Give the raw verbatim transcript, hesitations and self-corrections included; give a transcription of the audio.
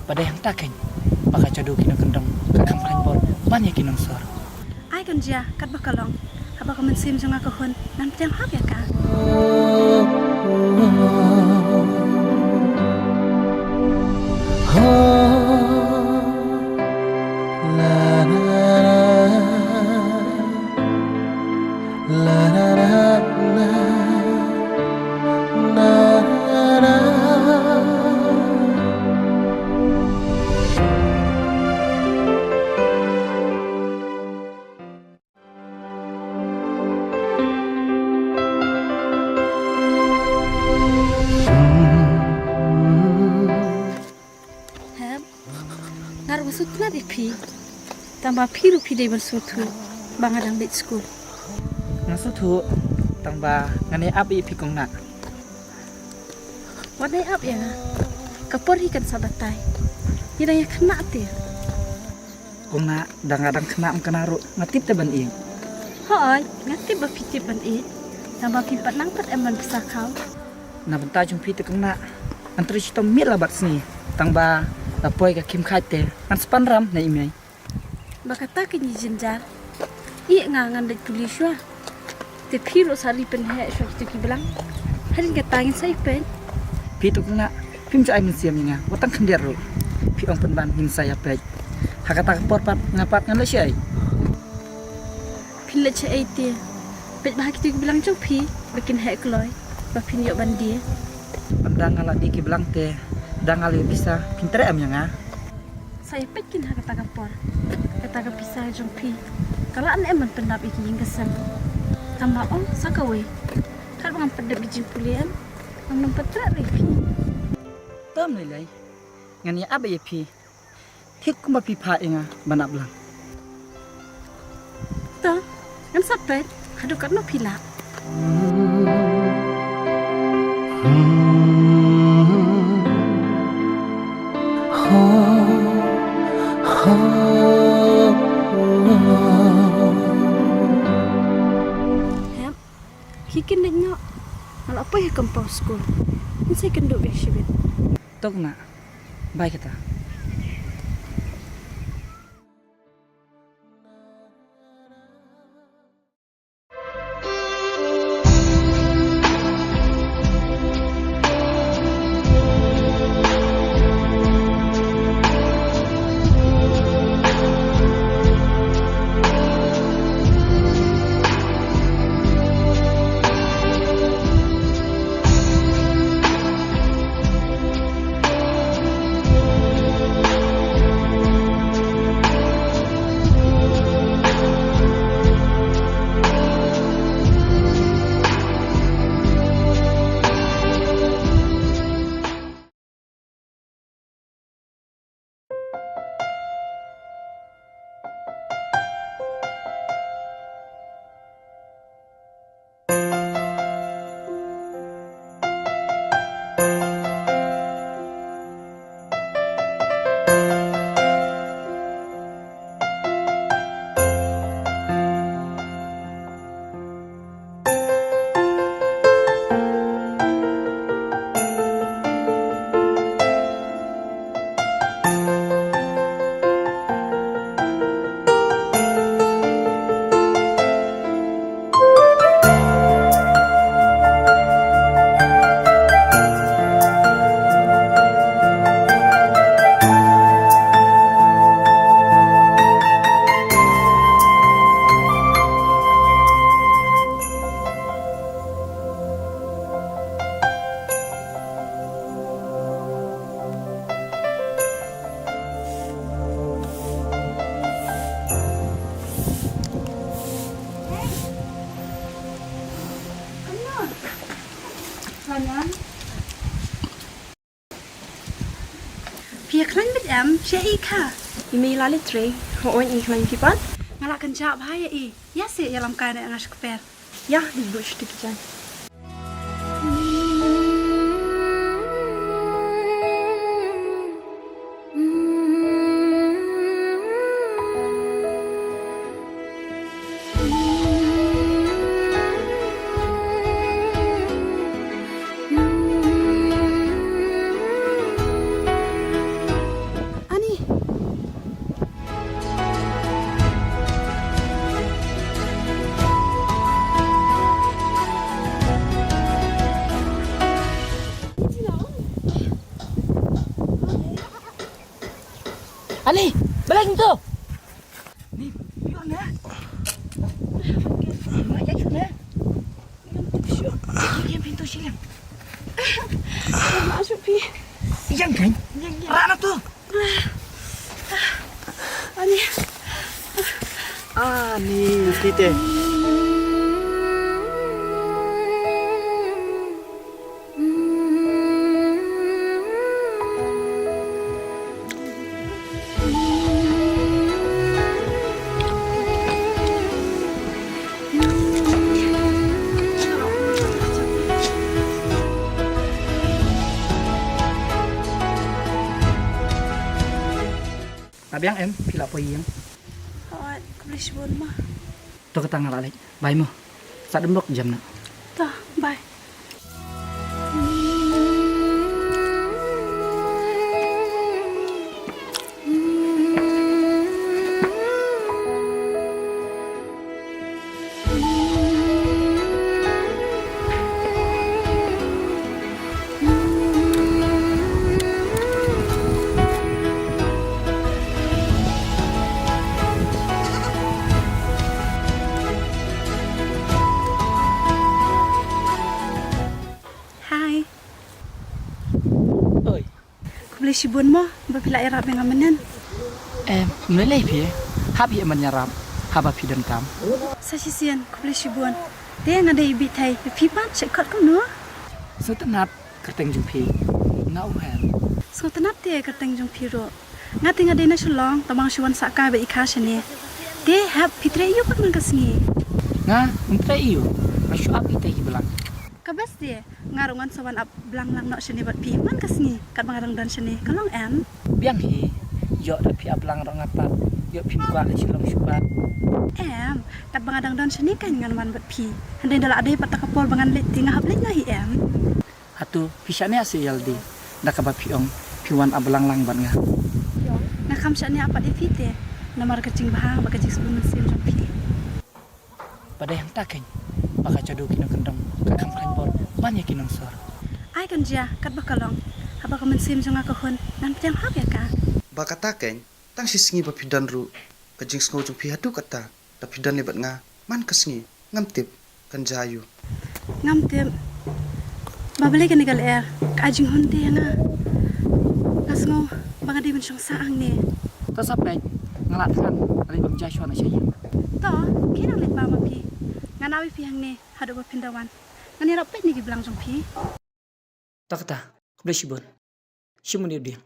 Ba dei hangta keiñ ba ka jadu ki nongkyndong ka kham khlaiñ bor ban ïa ki nongsor. Ai kan jia katba ka long, haba ka mynsiem jong nga ka hun, ngan pdiang hok ïa ka. Hep, nga ruh nga sngewtynnat ïa phi. Tangba phi ruh phi dei ban sngewthuh ba nga dang leit skul. Nga sngewthuh, tangba ngan ïa ap ïa phi kong Nah. Wat ïa ap ïa nga. Ka por hi kan sa batai. Ngi dang ïa khynnah te. Kong Nah, da nga dang khynnah ym kane ruh nga tip te ban ïeit. Hooid, nga tip ba phi tip ban ïeit. Tangba phi pat nang pat em ban pisa khaw. Na bynta jong phi te kong Nah, ngan trei shitom miet la bad sngi. Tangba la poi ka khim khaid te ngan sa pan ram na i mei. Ba kata ka ngi jynjar. Ïa nga ngan leit pule shuwa. Te phi ruh sa ri pynheh shuwa kito ki blang. Hadien kata ngin sa ïa peit. Phi to kong Nah, phim ju ai mynsiem ïa nga wat tang khyndiat ruh. Phi ong pynban ngin sa ïa peit. Ha kata ka por pat nga pat ngan leit shaei? Phin leit shaei te? Peit bha kito ki blang jong phi ba kin heh kloi ba phin ïoh ban die. Ynda nga la die ki blang te, da nga la ïoh pisa, phin treh em ïa nga? Sa ïa peit kin ha kata ka por. Kata ka pisa jong phi ka lah ne em ban pyndap ïa ki ïing ka sem. Tangba ong sa kawei, katba ngam pyndap ïa ki jingpule em, ngam nym pat treh re phi. Tom lei lei, ngan ïa ap ïa phi. Thik kumba phi phah ïa nga ban ap lang. To, ngan sa peit haduh katno phi lah. Hep, hi kin dei noh. Nga la poi ha compound school. Ngan sa ïakynduh biang shibit. To kong Nah, bye kata. Phi ïa khlaiñ beit em, sha i kha? I mei i la leit trei. Hooid, ngi khlaiñ ki pat. Nga la kynjah bha ïa i. Ïa se ïalam kai na nga sha kper. Ïa, dei buh sha ki jan. Ani, balei kumto? Ni, pion ne? Mai jai shun ne? Pion pintu shiliang. Masuk pi. Yang kan? Yang, yang. Rana tu. Ani. Ani, pite. Nga biang em, phi lah poi ïing. Hooid, khublei shibun ma. To kata nga lah leit. Bye mo. Sa dum bok jam na. To, bye. Hi. Oi. Khublei shibun mo ba phi la ïarap ïa nga mynnin. Em, ym lei lei phi. Hap ïa man ïarap haba phi donkam. Sa shisien khublei shibun. Te nga dei i Bithei, phi pat shet kot kumno? Sngewtynnat kyrteng jong phi. Nga u Hen. Sngewtynnat te kyrteng jong phi ruh. Nga te nga dei na Shillong, tang ba nga shu wan sah kai bad i kha shane. Te hep phi trei ïa u pat man ka sngi? Nga, ym trei ïa u. Nga shu ap ïa ki blang. Ka best te, nga ruh ngan sa wan ap blang lang noh shane bad phi man ka sngi, katba nga dang don shane, ka long em? Biang hi, ïoh da phi ap blang ruh nga pat, ïoh phim kwah leit Shillong shuh pat. Em, katba nga dang don shane kan ngan wan bad phi. Hynrei da lah dei pat ta ka por ba ngan leit te nga hap leit noh hi em. Hato phi shaniah seh ïalade da kaba phi ong phi wan ap blang lang bad nga? Nga kham shaniah pat ïa phi te, namar ka jingbha bad ka jingsbun mynsiem jong phi. Ba dei hangta keiñ ba ka jadu ki nongkyndong ka kham khlaiñ bor ban ïa ki nongsor. Ai kan jia katba ka long, haba ka mynsiem jong nga ka hun ngan pdiang hok ïa ka. Ba kata keiñ, tang shi sngi ba phi don ruh, ka jingsngew jong phi haduh katta da phi don lei bad nga man ka sngi. Ngam tip kan jia aiu. Ngam tip. Ba balei kane ka lyer ka ai jinghun te ïa nga. Nga sngew ba nga dei ban shong sah hangne. To sa peit, nga lah thngan, nga leit bam ja shuwa na sha ïing. To, khie nang leit bam ma phi. Ngan awi phi hangne haduh ba phin da wan. Ngan ïarap peit na ki blang jong phi. To kata, khublei shibun. Shim une u dieng.